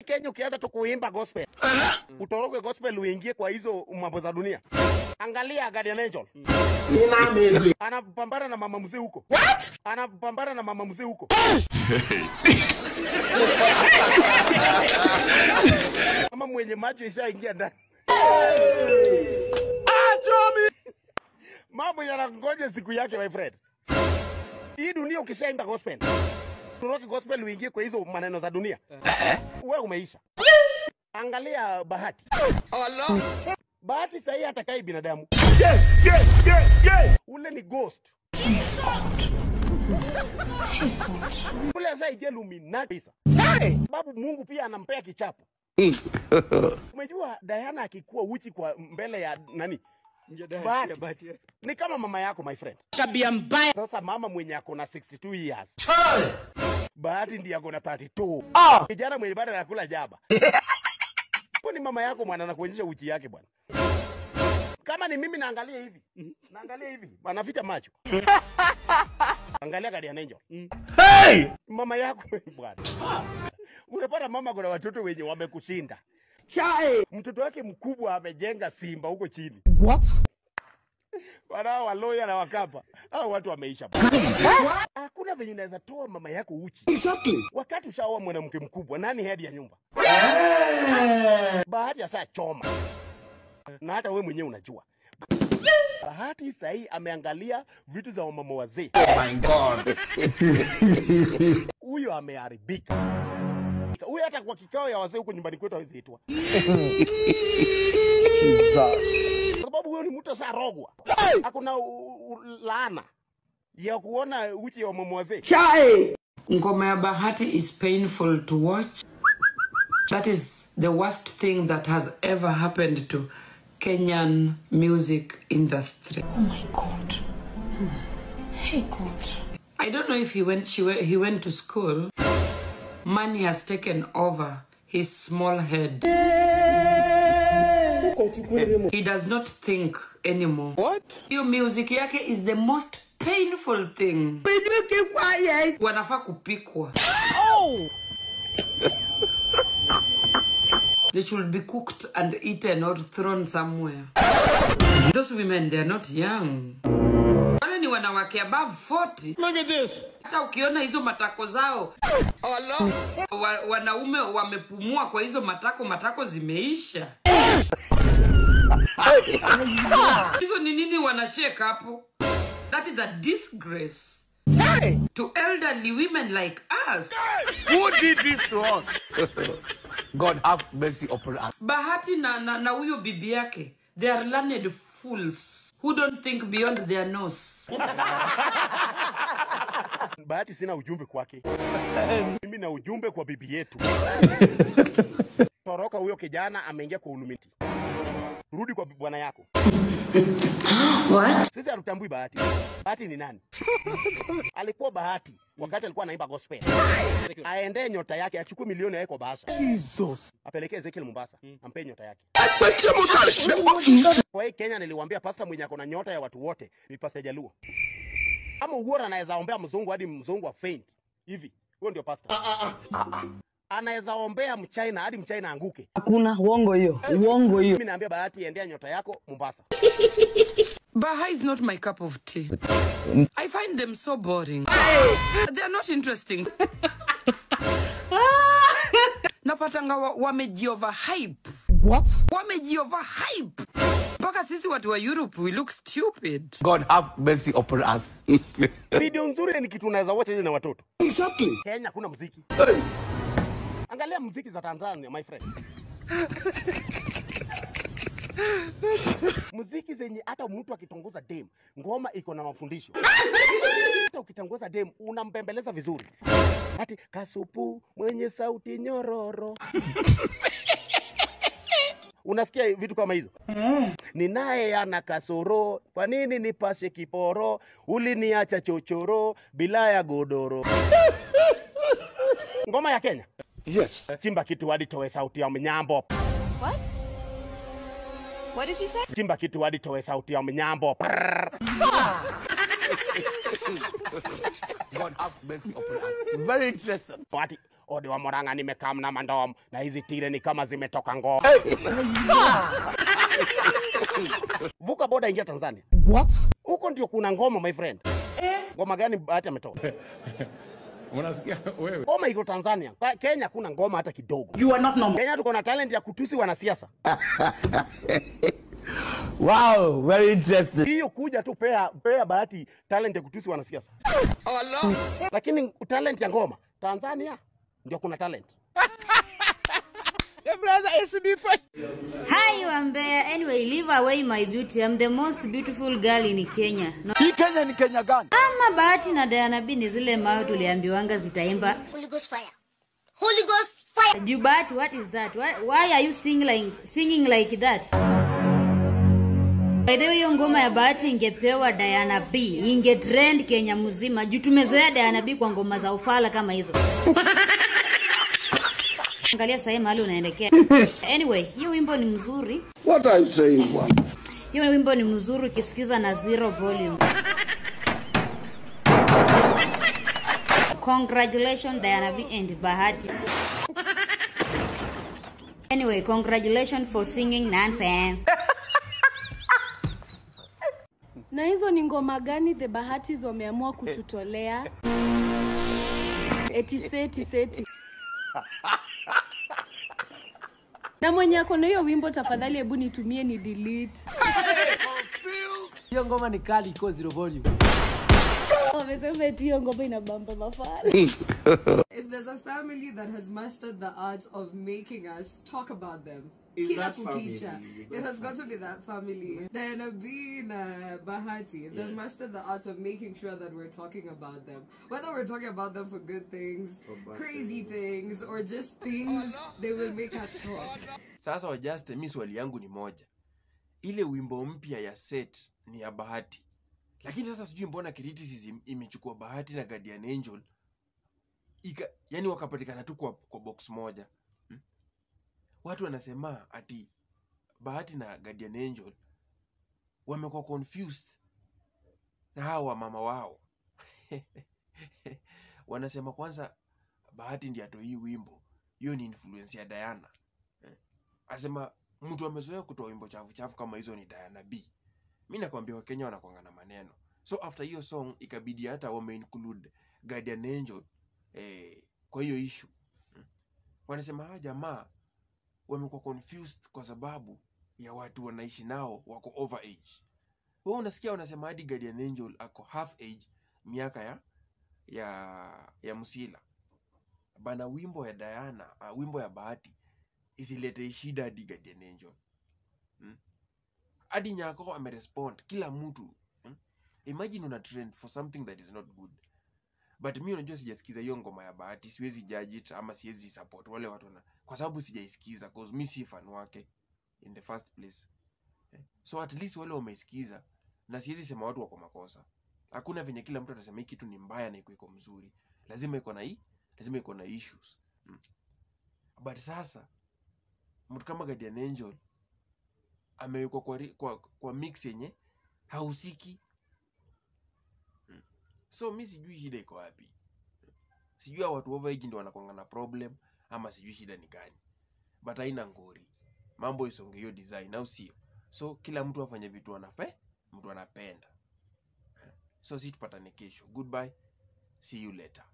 Kenya ukianza tu kuimba gospel, utoroke gospel uingie kwa hizo mambo za dunia. Angalia Guardian Angel. Anapambana na mama mzee huko. What? Anapambana na mama mzee huko. Mama mwenye macho ishaingia ndani. Mambo yanangoja siku yake, my friend. Hii dunia ukishaimba gospel, utoroke gospel uingie kwa hizo maneno za dunia, wewe umeisha. Angalia Bahati. Allah. Bahati sahi hatakai binadamu. Yeah. Ule ni ghost. Ule ashaingia Illuminati. Hey! Babu Mungu pia anampea kichapo. Umejua Diana akikuwa uchi kwa mbele ya nani? Bahati. Ni kama mama yako, my friend. Tabia mbaya. Sasa mama mwenye ako na 62 years. Bahati ndiye ako na 32. Kijana mwenye bado anakula jaba. Kwa ni mama yako mwana anakuonyesha uchi yake bwana. Kama ni mimi naangalia hivi. Naangalia hivi. Anaficha macho. Angalia Guardian Angel. Hey! Mama yako bwana. Unapata mama kuna watoto wenye wamekushinda. Chai. Mtoto wake mkubwa amejenga simba huko chini. What? Wana waloya na wakapa. Hao watu wameisha. Hakuna venye unaweza toa mama yako uchi. Exactly. Wakati ushaoa mwanamke mkubwa, nani head ya nyumba? Bahati asa choma. Na hata wewe mwenyewe unajua. Bahati sahi ameangalia vitu za wamama wazee. Oh my God. Huyo ameharibika. Huyo hata kwa kikao ya wazee huko nyumbani kwetu hawezi itwa. Jesus. Sababu huyo ni mtu asharogwa. Hakuna laana ya kuona uchi wa mama wazee. Chai. Ngoma ya Bahati is painful to watch. That is the worst thing that has ever happened to Kenyan music industry. Oh my God. Hey God. I don't know if he went to school. Money has taken over his small head. He does not think anymore. What? Hiyo music yake is the most painful thing. Will you keep quiet? Wanafaa kupikwa. Oh! They should be cooked and eaten or thrown somewhere. Those women, they are not young. Wale ni wanawake above 40. Look at this. Hata ukiona hizo matako zao, Allah. Wanaume wamepumua kwa hizo matako, matako zimeisha. Hizo ni nini wanashake hapo? That is a disgrace. Hey! To elderly women like us. Who did this to us? God have mercy upon us. Bahati na huyo bibi yake, they are learned fools who don't think beyond their nose. Bahati sina ujumbe kwake. Mimi na ujumbe kwa bibi yetu. Toroka huyo kijana ameingia kwa Illuminati. Rudi kwa bwana yako. What? Sisi hatutambui Bahati. Bahati ni nani? Alikuwa Bahati wakati alikuwa anaimba gospel. Aende nyota yake, achukue milioni yake kwa bahasha. Jesus. Apelekee Ezekiel Mombasa, ampe nyota yake. Kwa hii Kenya niliwaambia pastor mwenye ako na nyota ya watu wote ni Pastor Jaluo. Ama Ugora anaweza ombea mzungu hadi mzungu a faint. Hivi, huyo ndio pastor. Anaweza ombea mchina hadi mchina anguke. Hakuna uongo hiyo. Uongo hiyo. Mimi naambia Bahati endea nyota yako Mombasa. Baha is not my cup of tea. I find them so boring. They are not interesting. Napatanga wameji overhype. What? Wameji overhype. Mpaka sisi watu wa Europe we look stupid. God have mercy upon us. Video nzuri ni kitu unaweza watch na watoto. Exactly. Kenya kuna muziki. Hey. Angalia muziki za Tanzania, my friend. Muziki zenye hata mtu akitongoza dem, ngoma iko na mafundisho. Hata ukitongoza dem unampembeleza vizuri. Ati kasupu mwenye sauti nyororo. Unasikia vitu kama hizo? Ninaye ana kasoro, kwa nini nipashe kiporo? Uliniacha chochoro bila ya godoro. Ngoma ya Kenya. Yes. Chimba kitu hadi toe sauti ya mnyambo. What? What did you say? Chimba kitu hadi toe sauti ya mnyambo. God have mercy upon us. Very interesting. Ati Ode wa Moranga nimekam na mandom na hizi tire ni kama zimetoka ngoo. Vuka boda ingia Tanzania. What? Huko ndio kuna ngoma my friend. Ngoma gani Bahati ametoa? Unasikia wewe? Ngoma iko Tanzania. Kenya kuna ngoma hata kidogo. You are not normal. Kenya tuko na talent ya kutusi wanasiasa. Wow, very interesting. Hiyo kuja tu pea Bahati talent ya kutusi wanasiasa. Allah. Lakini talent ya ngoma Tanzania ndio kuna talent. Hi Wambea, anyway, leave away my beauty. I'm the most beautiful girl in Kenya. No. Hii Kenya ni Kenya gani? Ama Bahati na Diana B ni zile mawe tuliambiwanga zitaimba Holy Ghost fire. Holy Ghost fire. Juu Bahati, what is that? Why are you singing like that? By the way, hiyo ngoma ya Bahati ingepewa Diana B, ingetrend Kenya mzima. Juu tumezoea Diana B kwa ngoma za ufala kama hizo. Angalia sasa mahali unaelekea. Anyway, hiyo wimbo ni mzuri. What are you saying bwana? Hiyo wimbo ni mzuri ukisikiza na zero volume. Congratulations Diana B and Bahati. Anyway, congratulations for singing nonsense. Na hizo ni ngoma gani the Bahatis wameamua kututolea? Eti seti seti. Na mwenye ako na hiyo wimbo tafadhali hebu nitumie ni delete. Hiyo ngoma ni kali iko zero volume. Wamesema eti hiyo ngoma inabamba mafala. If there's a family that has mastered the art of making us talk about them, kila kukicha, it has got to be that family. Diana B na Bahati, they've mastered the art of making sure that we're talking about them. Whether we're talking about them for good things, crazy things, or just things, they will make us talk. Sasa wajaste, mi swali yangu ni moja. Ile wimbo mpya ya Set ni ya Bahati. Lakini sasa sijui mbona criticism imechukua Bahati na Guardian Angel. Yani wakapatikana tu kwa box moja. Watu wanasema ati Bahati na Guardian Angel wamekuwa confused na hawa mama wao. Wanasema kwanza Bahati ndiye atoi wimbo. Hiyo ni influence ya Diana. Asema mtu amezoea kutoa wimbo chafu chafu kama hizo ni Diana B. Mimi nakwambia Wakenya wanakuanga na maneno. So after hiyo song ikabidi hata wame include Guardian Angel kwa hiyo issue. Wanasema hawa jamaa wamekuwa confused kwa sababu ya watu wanaishi nao wako over age. Wewe unasikia wanasema hadi Guardian Angel ako half age miaka ya Musila. Bana wimbo ya Diana, wimbo ya Bahati isilete shida hadi Guardian Angel. Hadi Nyako amerespond kila mtu. Imagine una trend for something that is not good. But mimi unajua sijasikiza hiyo ngoma ya Bahati, siwezi judge it ama siwezi support wale watu na kwa sababu sijaisikiza cause mimi si fan wake in the first place. So at least wale wameisikiza na siwezi sema watu wako makosa. Hakuna venye kila mtu atasema hii kitu ni mbaya na iko mzuri. Lazima iko na hii, lazima iko na issues. But sasa mtu kama Guardian Angel amewekwa kwa mix yenye hahusiki. So mi sijui shida iko wapi. Sijui watu over age ndio wanakuanga na problem ama sijui shida ni gani. But haina ngori. Mambo isonge hiyo design au sio? So kila mtu afanye vitu mtu anapenda. So si tupatane kesho. Goodbye. See you later.